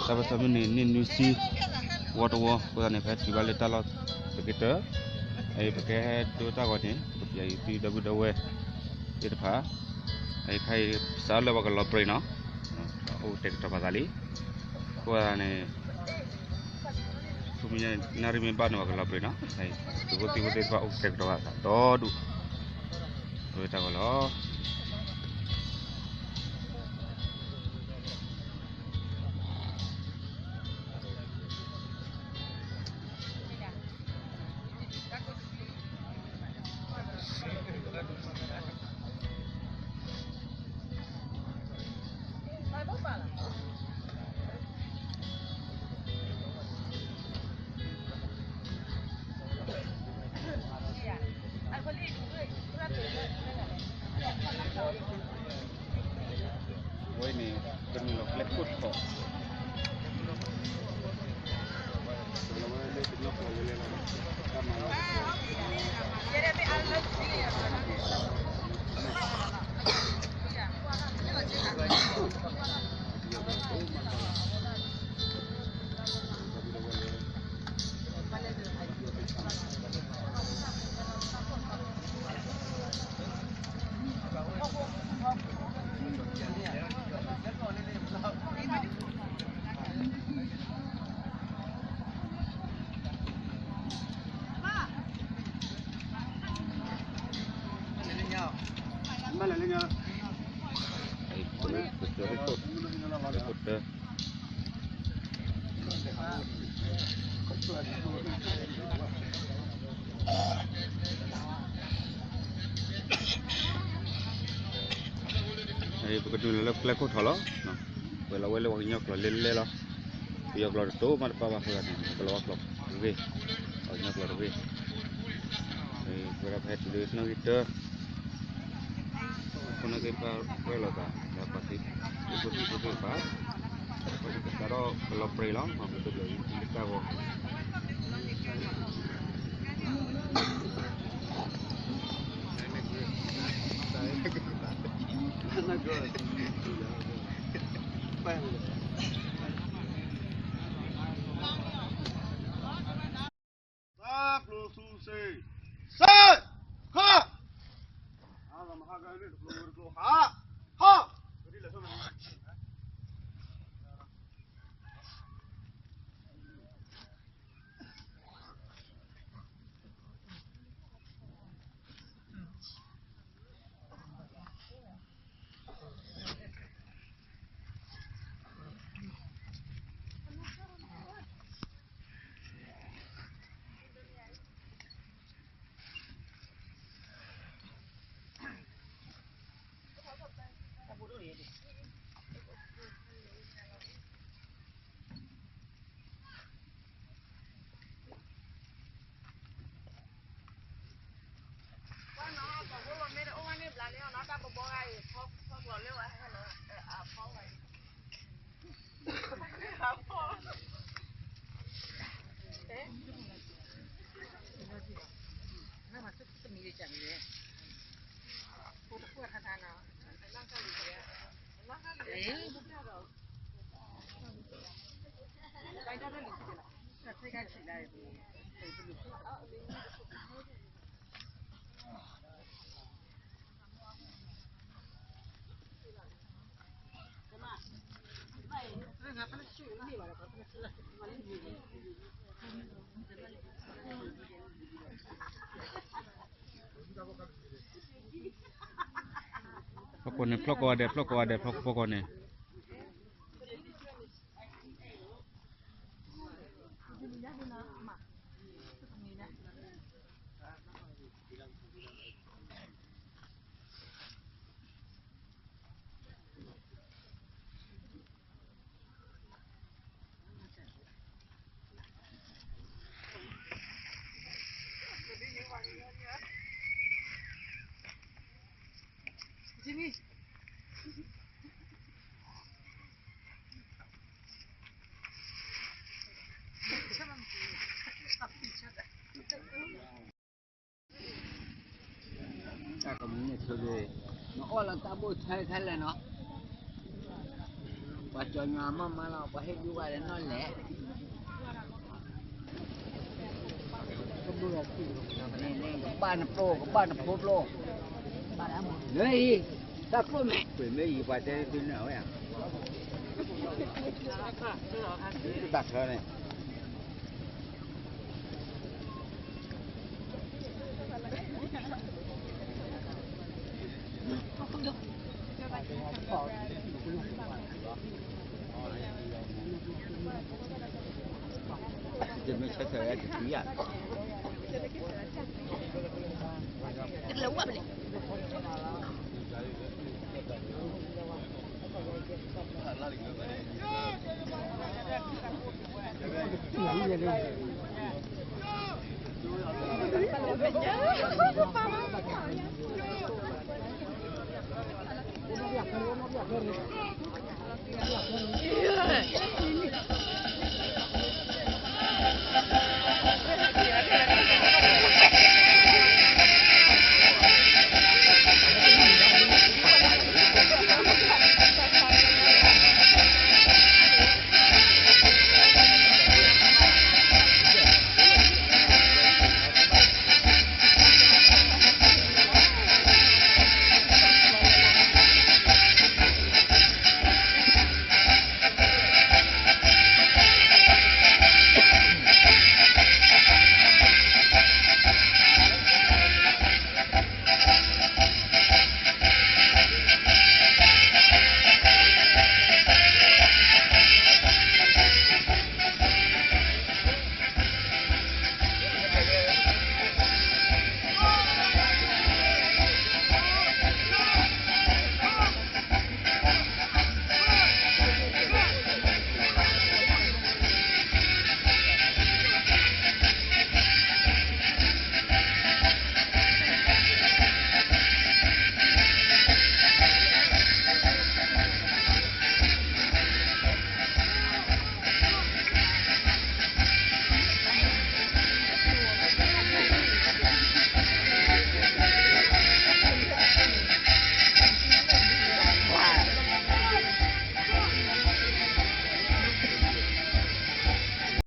တၢ်ဘၣ်ဆၣ်မ့ၢ်န့ၣ် န့ၢ်နွံဆံဝီတဝီ အဃိသတးန့ၣ် ပဟဲတုၤဘၣ်လၢတၢ်လီၢ်သက့တၢၢ်, အအံၤ ပကဟဲဒိတၢ်ဂီၤန့ၣ် ပပျဲအံၤသုဒီပုၢ်ဒီဝဲၢ်သ့ၣ်တဖၣ်, အအံၤခါအံၤ စးလၢပှၤကလီၤပြံးနီၤ, အိၣ်တဲာ်ကတီၤပာ်သးလံ, အဃိသတးန့ၣ် ဆူမဲာ်ညါနၣ်ရံၣ်မ့ၢ်ဘၣ်န့ၣ် ပှၤကလီၤပြံးနီၤ, သုးဖိသံၣ်ဖိသ့ၣ်တဖၣ်အိၣ်ကတဲာ်ကတီၤပာ်သးဒီဒူၣ်, အဝဲတၢ်ဂီၤလီၤ. ဝဲန့ၣ် ကနုာ်လီၤကျဲခိၣ်ထီၣ်, ပကနုာ်လီၤလၢကျဲခိၣ်ထီၣ်လီၤ. ပှဲၤလီၤဝဲလၢပှၤကညီကျိာ်လဲၤလဲၤလီၤ. ပယီၤကျိာ်တတိၤမးတပာ်ဘၣ်အဃိသတးန့ၣ် ပလီၤဝဲကျိာ်တဂ့ၤ, ပှၤကညီကျိာ်တဂ့ၤ. ပဝဲဒၣ်ပဟဲတုၤလၢနီၣ်ဂံၢ်တၢ ခိၣ်နၢ်သ့ၣ်တဖၣ်ပှဲၤလီၤသး ဒီးပှၤသ့ၣ်ဖိသံၣ်ဖိသ့ၣ်တဖၣ် ပှၤသ့ၣ်တဖၣ်ဒီးကလီၤပြံးလီၤ. မ့ၢ်ပဒိးဘၣ်အံၤလၢတၢ်ဂီၤ တၢ်ကျိၣ်သူစ့ စ့ ခီ ဟး ဖီခိၣ်န့ၣ် ဖျီကိးဂၤဒဲး ဖျီကိးဂၤဒဲး ဖီခိၣ်န့ၣ် တၢ်ကမုၢ်န့ၣ်ဆိက့ၤ နအီၣ်လၢတၢ်ဘိၣ်ထဲထဲလဲၣ်နီၤ, ပှၤကၠီညီမးမးလီၤ ပှၤဟ့ၣ်ဒူဝဲလၢနီၢ်လဲၣ်, ကဘၣ်နပျိ ကဘၣ်နဖိပျိ, လၢအံၤ တၢ်ကျိၣ်မဲာ် ကွံာ်မ့ၢ်အံၤပှၤတဲသုန့ၣ်ဝဲဧါ, တၢ်ထၢန့ၣ် တမ့ၢ်ဆၢထၢၣ်ဝဲတတုၤယၤ,